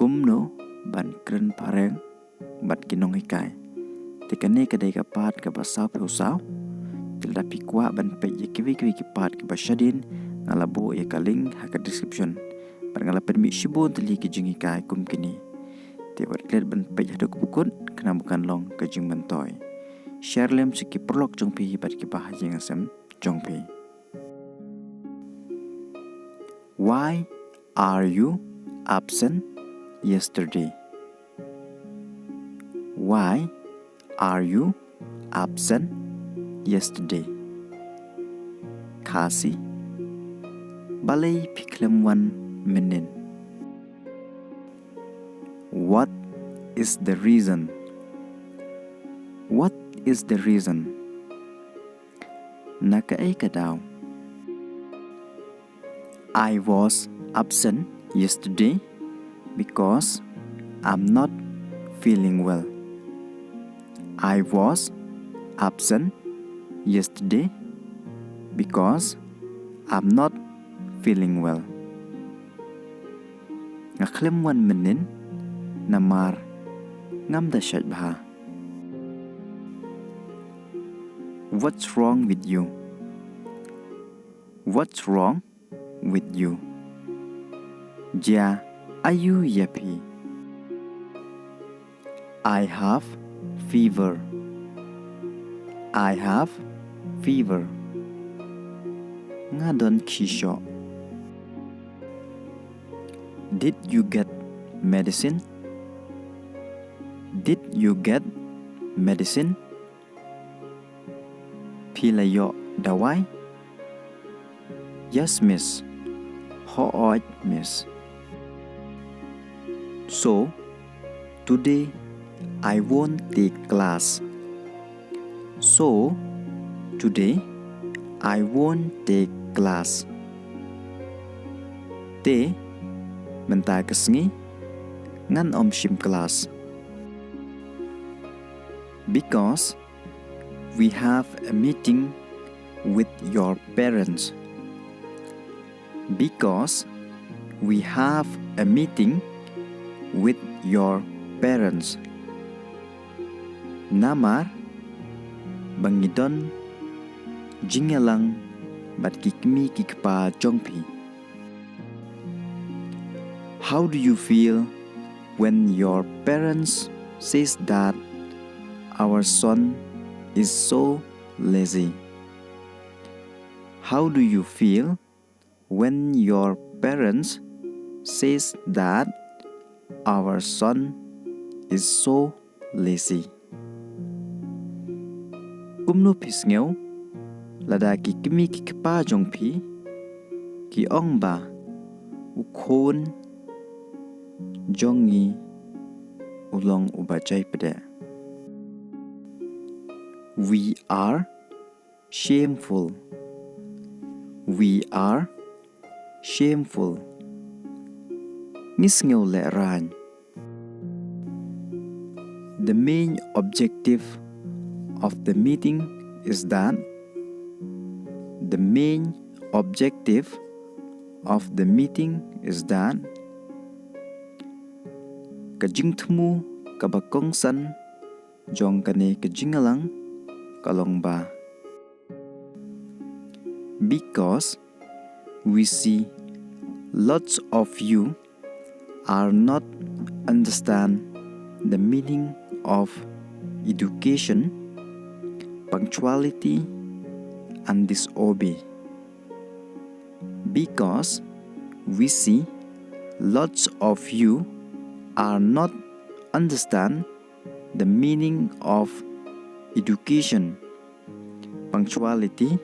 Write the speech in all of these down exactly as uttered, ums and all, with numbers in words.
Kumno ban kren phareng bad ki nonghikai. Te kane ka dei ka part kaba saw phew saw. Te lada phi kwah ban peit ïa kiwei kiwei ki part kiba shadien, nga la buh ïa ka link ha ka description. Bad nga la pynmih shibun tylli ki jinghikai kum kine. Te wat klet ban peit haduh kaba kut, khnang ba kan long ka jingmyntoi. Share lem sha ki paralok jong phi bad kiba ha ïing ha sem jong phi. Why are you absent yesterday? Why are you absent yesterday? Khasi. Balei phi khlem wan mynnin? What is the reason? What is the reason? Na kaei ka daw? I was absent yesterday because I'm not feeling well. I was absent yesterday because I'm not feeling well. Nga khlem wan mynnin namar ngam da shait bha. What's wrong with you? What's wrong with you? Jia aiu ïa phi? I have fever. I have fever. Nga don khih shoh. Did you get medicine? Did you get medicine? Phi la ïoh dawai? Yes, miss. Hooid, miss. So, today I won't take class. So, today I won't take class. Te, mynta ka sngi ngan ym shim klas. Because we have a meeting with your parents. Because we have a meeting with your parents. Namar ba ngi don jingïalang bad ki kmie ki kpa jong phi. How do you feel when your parents says that our son is so lazy? How do you feel when your parents says that our son is so lazy? Kumno phi sngew lada ki kmie ki kpa jong phi ki ong ba u khun jong ngi u long uba jai pdeh? We are shameful. We are shameful. Ngi sngew lehraiñ. The main objective of the meeting is that the main objective of the meeting is that ka jingthmu kaba kongsan jong kane ka jingïalang ka long ba because we see lots of you are not understand the meaning of education, punctuality, and disobey. Because we see lots of you are not understand the meaning of education, punctuality,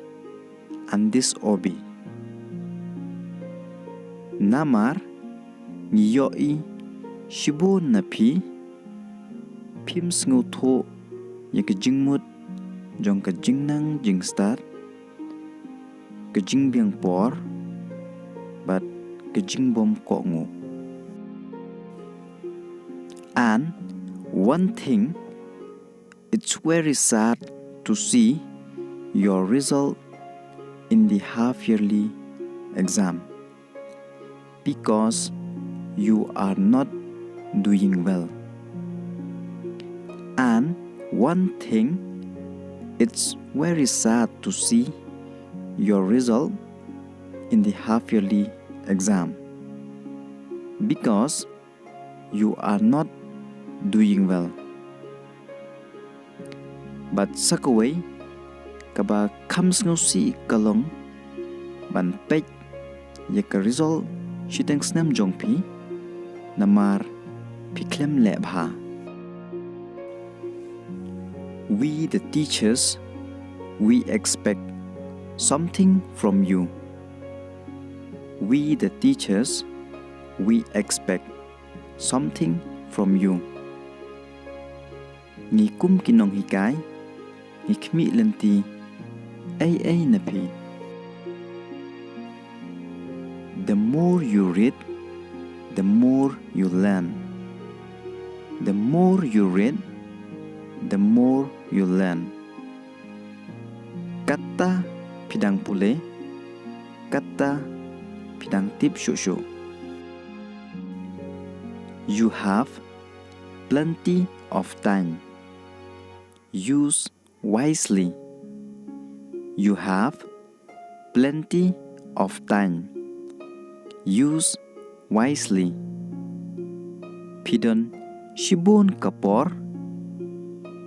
and disobey. Namar ngi ïohi shibun na phi phim sngewthuh ïa ka jingmut jong ka jingnang jingstad, ka jingbiang por bad ka jingbym kohnguh. And one thing, it's very sad to see your result in the half yearly exam because you are not doing well. And one thing, it's very sad to see your result in the half yearly exam because you are not doing well. Bad sa kawei kaba kham sngewsih ka long ban peit ïa ka result shiteng snem jong phi, namar phi khlem leh bha. We the teachers, we expect something from you. We the teachers, we expect something from you. Ngi kum ki nonghikai, ngi khmih lynti ei ei na phi. The more you read, the more you learn. The more you read, the more you learn. Katta phi dang pule, katta phi dang tip shuh shuh. You have plenty of time. Use wisely. You have plenty of time. Use wisely. Phi don shibun ka por,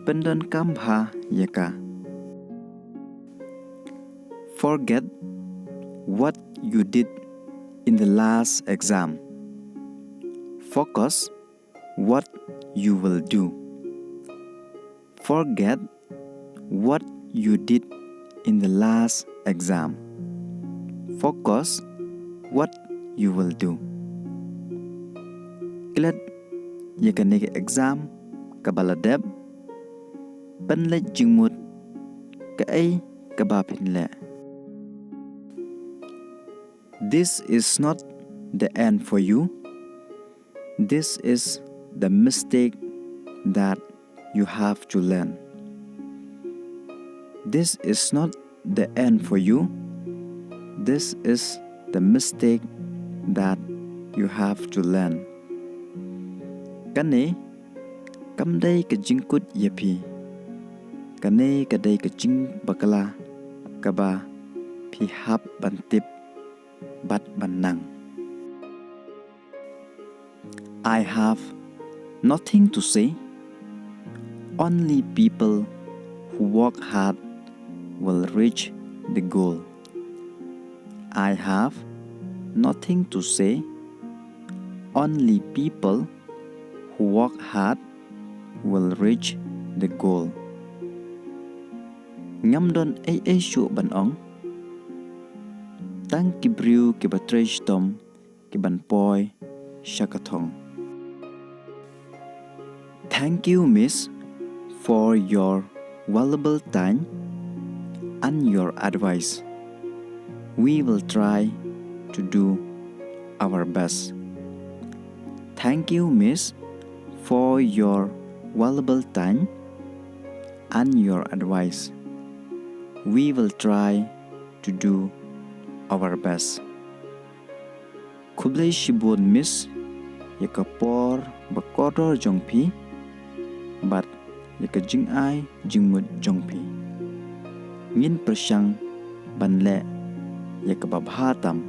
pyndonkam bha ïa ka. Forget what you did in the last exam. Focus what you will do. Forget what you did in the last exam. Focus what you will do. Klet ïa kane ka exam kaba la dep, pynleit jingmut kaei kaba phin leh. This is not the end for you. This is the mistake that you have to learn. This is not the end for you. This is the mistake that you have to learn. Kane kam dei ka jingkut ïa phi. Kane ka dei ka jingbakla kaba phi hap ban tip bad ban nang. I have nothing to say. Only people who work hard will reach the goal. I have nothing to say. Only people who work hard will reach the goal. Ngam don ei ei shuh ban ong. Tang ki briew kiba trei shitom ki ban poi sha ka thong. Thank you, Miss, for your valuable time and your advice. We will try to do our best. Thank you, Miss, for your valuable time and your advice. We will try to do our best. Khublei shibun Miss, ïa ka por ba kordor jong phi bad ïa ka jingai jingmut jong phi. Ngin pyrshang ban leh ïa kaba bha tam